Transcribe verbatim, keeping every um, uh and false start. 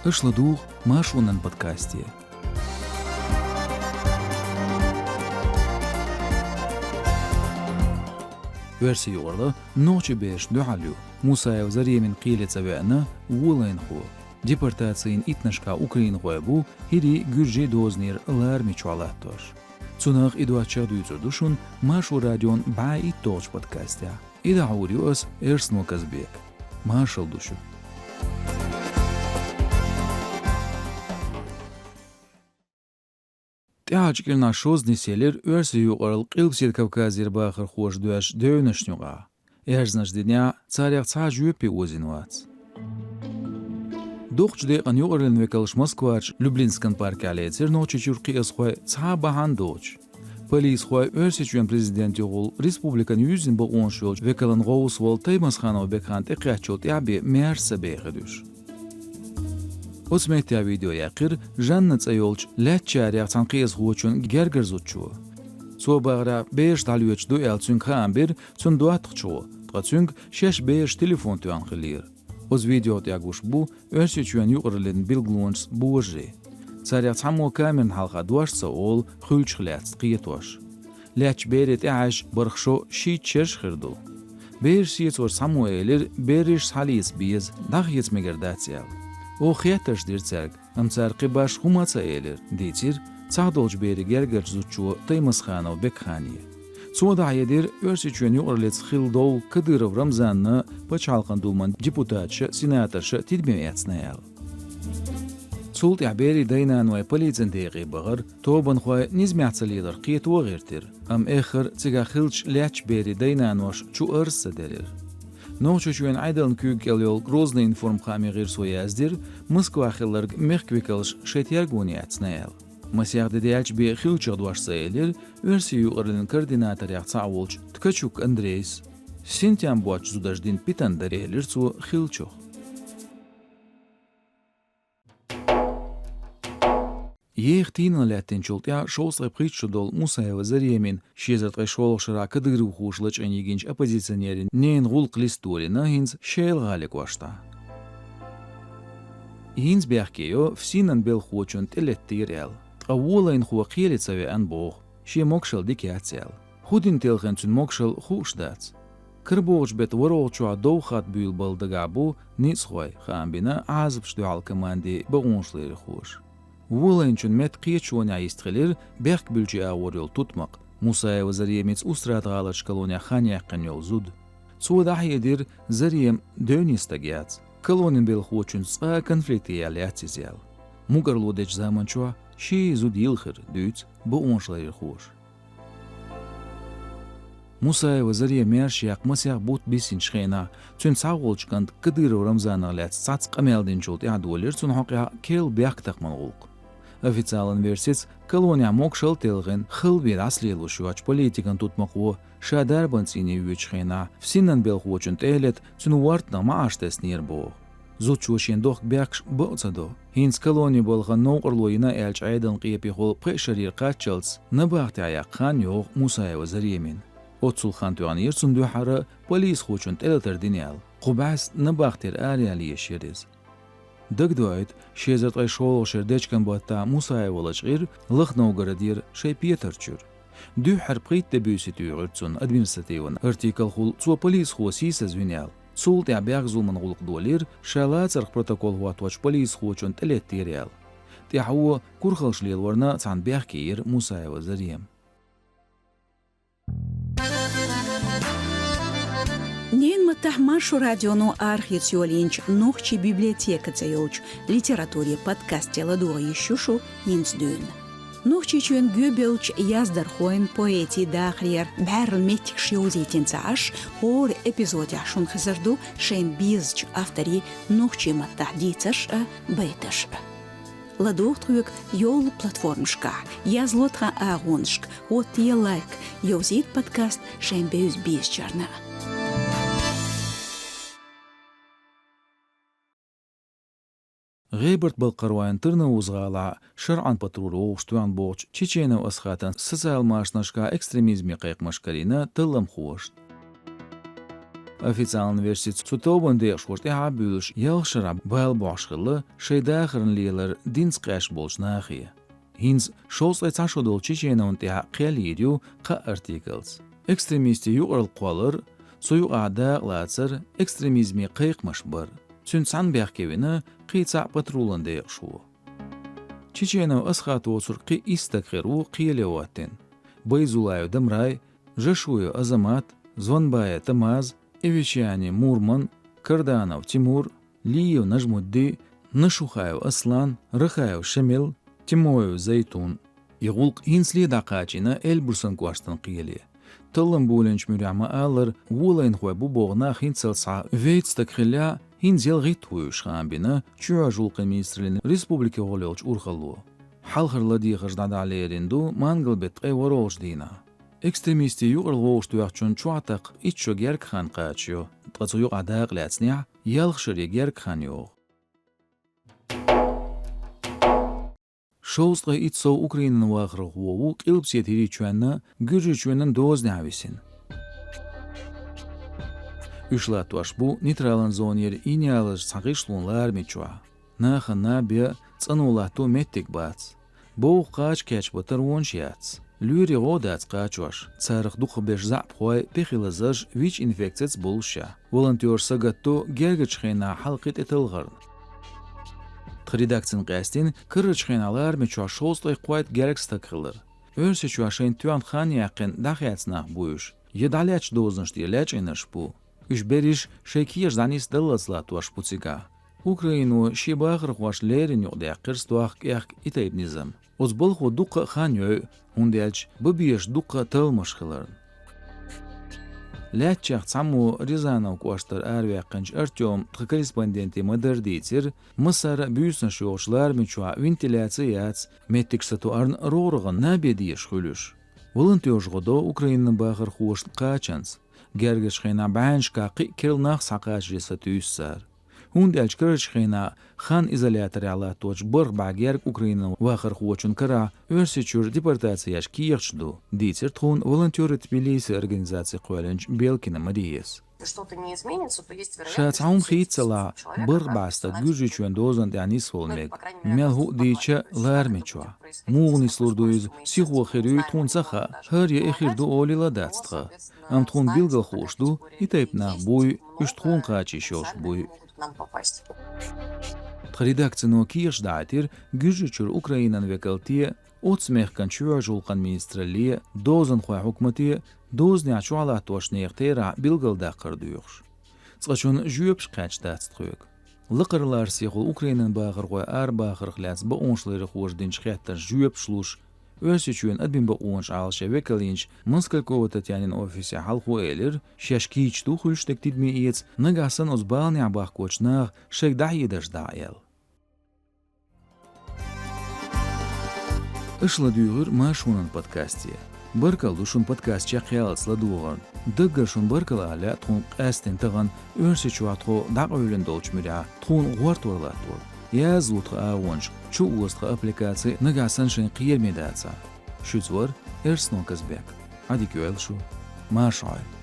Аша ладугӀу Маршонан подкасте. Оьрсийн юкъаралла нохчийн берашна дуьхьал ю. Мусаева Заремина кхеле цӀа веана волайнахо. Депортацин иттанашкахь украинхой бу хӀирийн, гуьржийн дозанера лараме чохь латтош. Цунах а, доцчух а дуьйцур ду шуна Маршо радион бӀе итт долчу подкастехь. И дӀахьур ю ас, Эрсно Казбека. Маршалла ду шуьга. ТӀаьхьарчу кӀирнахь шозза нисъелира Оьрсийн юкъаралла Къилбаседа Кавказера бахархоша доьзначу девнашна юкъахь. Аьрзнаш динехь царех цхьа а жоьпе озийна вац. Дукхачу декъана юкъараллин векалш Москварчу Люблинскан паркехь лецира Нохчийчуьра кхиазхой цхьа а бахьана доцуш. Полисхой Оьрсийчоьнан президентехула республикан юьззина бакъонаш йолчу векалан гӀовс волу Таймасханов Бекхан тӀекхеттачул тӀаьхьа бен маьрша ца бехира уьш. Оцу меттехь видео яьккхира Жанна цӀе йолчу лаьттачарех цхьана кхиазхочун гергара зудчо. Цо бахарехь, бераш дӀалоьцуш ду аьлла цуьнга хаам бира цуьнан доттагӀчо, ткъа цуьнга шаьш бераш телефон тоьхна хиллера. Оцу видео тӀехь гуш бу Оьрсийчоьнан юкъараллин билгалонашца божарий. Царех цхьаммо камерна хьалха дош ца олу хуьлучух лаьцна кхетош. Лаьттачу берийн тӀаьхьашха барх шо шийтта шераш хир ду. Бераш сецорш цхьаммо элира, берриш схьалеца беза, дӀахеца мегар дац аьлла. Оха хеттарш дира цаьрга, амма цара кхин башха хӀума а ца элира, дийцира цхьаъ долчу берийн гергарчу зудчо Таймасханов Бекхане. Цо дӀахьедира, Оьрсийчоьнан юкъараллица хилла довла Кадыров Рамзанна Пачхьалкхан Думан депутаташа, сенаторша тидаме эцна аьлла. Цул тӀаьхьа берийн дай-наной полицин декъе бахара, тобанхой низамехь ца леларх кхето а гӀиртира, амма эххар цигахь хиллачу лаьттачу берийн дай-наноша чу-арз ца делира. Нохчийчоьнан Ӏедалан куьйга кӀел йолу Грозный информ хаамийн гӀирсо яздира, Москвахь хилларг мехкан векалша шайн тергоне эцна аьлла. Масех де даьлча бен хиллачух дош ца элира Оьрсийн юкъараллин координаторех цхьаъ волчу Ткачук Андрейс. Синтем боцчу зударша дина питана дара, элира цо хиллачух. Еха тийналла лаьттинчул тӀаьхьа шовзткъе пхийтта шо долу Мусаева Заремина ши эзар ткъе шолгӀачу шарахь кадыровхоша лачкъийна йигинчу оппозиционерийн ненан гӀуллакх листа долийна хӀинца Шела гӀалин кӀоштахь. ХӀинца бехке йо, ФСИН-ан белхахочунна тӀелеттийра аьлла. Ткъа волайнахо кхеле ца веана боху, шен могушалла дика яц аьлла. ХӀун дина телхина цуьнан могушалла хууш дац. КарабогӀучу беттан ворхӀалгӀачохь довха хатта буьйлабала дагахь бу ницкъахой, хаам бина Ӏазапашна дуьхьал командин бакъонашларъярхоша. Волайначун метта кхеташонехь йистхилира бехк буьллучу агӀор йолу тутмакх, Мусаева Заремица Устрада-ГӀаларчу колонехь хан яьккхина йолу зуда. Цо дӀахьедира, Зарема девнийн стаг яц. Колонин белхахочуьнца цкъа а конфликте яьлла яц иза аьлла. Мукъарло дечу заманчохь ши зуда йилхира, дуьйцу бакъонашларъярхоша. Мусаева Зарема маьрша яккха масех бутт биссинчу хенахь, цуьнан цхьаволчу кӀанта Кадыров Рамзанах лаьцна цхьацца къамел динчул тӀаьхьа долийра цунна хьокъехь керла бехктакхаман гӀуллакх. Официалан версица, колонехь могушалла а телхина, хала бен дӀасалелош йоцчу политикан тутмакхо ша дарбан цӀийне воьдучу хенахь, ФСИН-ан белхахочунна тӀе а лета, цуьнан вортанах маӀаш теснера боху. Зудчо шен дохка бехкаш бакъ ца до. ХӀинца колонин балхана новкъарло йина аьллачу Ӏедалан къепехула пхеа шарера кхаччалц набахтехь яккха хан йогӀу Мусаева Заремина. Оццул хан тоьхнера цунна дуьххьара полисхочунна тӀелатар дина аьлла. Кху бӀаьста набахтера араяла езаш яра иза. Дагадоуьйту, ши эзар ткъе шолгӀачу шеран дечкен-баттахь Мусаева лачкъийра Лаха-Новгородера шайн петар чуьра. Дуьххьара пхийтта де буьйсий туьйхира цунна административан артиклехула, цо полисхо сийсазвина аьлла. Цул тӀаьхьа бехк-зуламан гӀуллакх долийра ша лацарх протокол хӀотточу полисхочунна тӀелеттийра аьлла. ТӀаьхьо курхалш лелорна цхьаьна бехке йира Мусаева Зарема. Ненан маттахь Маршо радионо арахеца йолийначу «Нохчийн библиотека» цӀе йолчу литературин подкасте ладогӀа йиш ю шу хӀинца дуьйна. Нохчийчоьнан гӀоьбеллачу яздархойн, поэтийн дахарера бӀаьрла меттигаш йовзийтина ца Ӏаш, хӀора эпизодехь шуна хезар ду шайна безачу авторийн нохчийн маттахь дийцарш а, байташ а. ЛадогӀа тхоьга йолу платформашкахь, язло тхан агӀонашка, хӀоттае лайк, йовзийта подкаст шайн бевза-безачарна. ГӀебарта-Балкхаройн Тырныауз-гӀалахь шарӀан патруль вовшахтоьхна бохучу Чеченов Асхатан социал-машанашкахь экстремизме кхайкхамаш карийна талламхошна. Официальни верси, цу тобанан декъашхоша тӀаьхьа а буьйлуш, ялх шарахь бала бохьуш хилла шайн дахарна лелар динца къаьсташ болчу нахе. ХӀинца шовзткъе цхьа шо долчу Чеченовна тӀехь кхел йийр ю кхаа артиклца. Экстремистийн юкъаралла кхоллар, цу юкъахь дакъалацар, экстремизме кхайкхамаш бар. Цуьнца цхьаьна бехке вина кхин а цхьаъ патрулан декъашхо. Чеченов Асхат воцург кхин а исс стаг хир ву кхеле хӀоттийна. Байзулаев Дамрай, Жашуев Азамат, Званбаев Тамаз, Эвичани Мурман, Карданов Тимур, Лиев Нажмудди, Нашухаев Аслан, Рахаев Шамил, Тимоев Зайтун. И гӀуллакх хӀинцале дӀакхачийна Эльбрусан кӀоштан кхеле. Таллам болийначу муьрехь ма-аллара, волайнахой бу боху нах хӀинццалц схьа вейтта стаг хиллехь, хӀинца ялхитта вуьйш хаам бина чоьхьарчу гӀуллакхийн министраллин республике гӀолйолчу урхалло. Хьалхара ладегӀарш дӀадахьа лерина ду мангал-беттан ткъе ворхӀалгӀачу дийнахь. Экстремистийн юкъаралла вовшахтоьхначунна чохь тӀаккха итт шо герга хан кхачайо, ткъа цу юкъахь дакъа лаьцнехь, ялх шаре герга хан йогӀу. Шовзткъе итт сов Украинан вахархо ву Къилбаседа ХӀирийчоьнна Гуьржийчоьнан дозанехь висина. Уьш латтош бу нейтралан зонера йина яларчу цхьа гӀишлонан лараме чохь. Нахана бен, цӀано латто меттиг бац. Бовха кхача кечбан таронаш яц. Лоьрийн гӀо дац кхачош, царах дукхахберш заьӀапхой, пехи лазарш, ВИЧ-инфекцияца боллушехь. Волонтераш сагатдо гергарчу хенахь хьал кхин тӀеталхарна. Тхан редакцина къаьстина карарчу хенахь лараме чохь шовзткъе кхойтта герга стаг хилар. Оьрсийчохь шайна тоьхна хан яьккхина дӀахецна нах бу уьш, я дӀалаьцначу дозанаш тӀера лечкъийнарш бу. Уьш берриш шайн кехаташ дӀанисдаллалц латтош бу цигахь. Украино шен бахархошна леррина юкъадаьккхира стохка аьхка и тайпа низам. Оцу балхо дуккха а хан йойу, хӀунда аьлча бан безаш дуккха а талламаш хиларна. Лаьттачех цхьаммо Рязанов кӀоштара араваьккхинчу Артёма тхан корреспонденте ма-дарра дийцира, массара а буьйсанаш йолчу лараме чохь вентиляци яц, меттигаш сатоьарна рогӀеран наб бен дезаш хуьлу уьш. Волонтераш гӀо до Украинан бахархошна кхачанца. Гергарчу хенахь бӀеннашкахь кхин а керла нах схьакхачаре сатуьйсу цара. ХӀунда аьлча карарчу хенахь хан изоляторехь латточу бархӀ бӀе герга Украинан вахархочун карахь Оьрсийчуьра депортаци еш кехаташ ду, дийцира тхуна «Волонтёры Тбилиси» организаци кхоьллинчу Белкина Марияс. Ша цхьа хӀума хийццалахь, бархӀ бӀе стаг Гуьржийчоьнан дозанна тӀехь нисвала мега, мел хӀуъа дийча а лараме чохь. Муха нислур ду иза, сихо хир юй, тхуна ца хаьа, хӀара я и хир ду олийла дац тхан. Амма тхуна билггал хууш ду, и тайпа нах буй, уьш тхуна кхача йиш йолуш буй. Тхан редакцино кехаташ дахьийтира Гуьржийчуьра Украинан векалте, оццу мехкан чоьхьарчу гӀуллакхийн министралле, дозанхойн хьукмате, дозанехь чохь латтош нехан терахь билгалдаккхар доьхуш. Цкъачунна жоьпаш кхаьчна дац тхоьга. Лакхара ларсехула Украинан бахархой арабахарх лаьцна бакъонашларъярхоша динчу хеттаршна жоьпаш луш, Оьрсийчоьнан адамийн бакъонаш Ӏалашъяран векал йинчу Москалькова Татьянин офисе хьалхо элира, шаьш кийча ду хуьлуш дерг тидаме эца, нагахь санна оцу баланехь бахкочу наха шайга дӀахьедарш дахьа аьлла. Аша ладуьйгӀира Маршонан подкасте. Баркалла ду шуна подкаст чекхъяллалц ладогӀарна. Даггара шуна баркалла ала лаьа тхуна къаьсттина тахана Оьрсийчохь тхо дӀакъевлина долчу муьрехь тхуна гӀортор латтор. Язло тхан агӀончашка, чу оза тхан аппликаци, нагахь санна шайн кхераме дацахь. Шуьца вара Эрсно Казбек. Ӏадика йойла шу. Марша Ӏойла.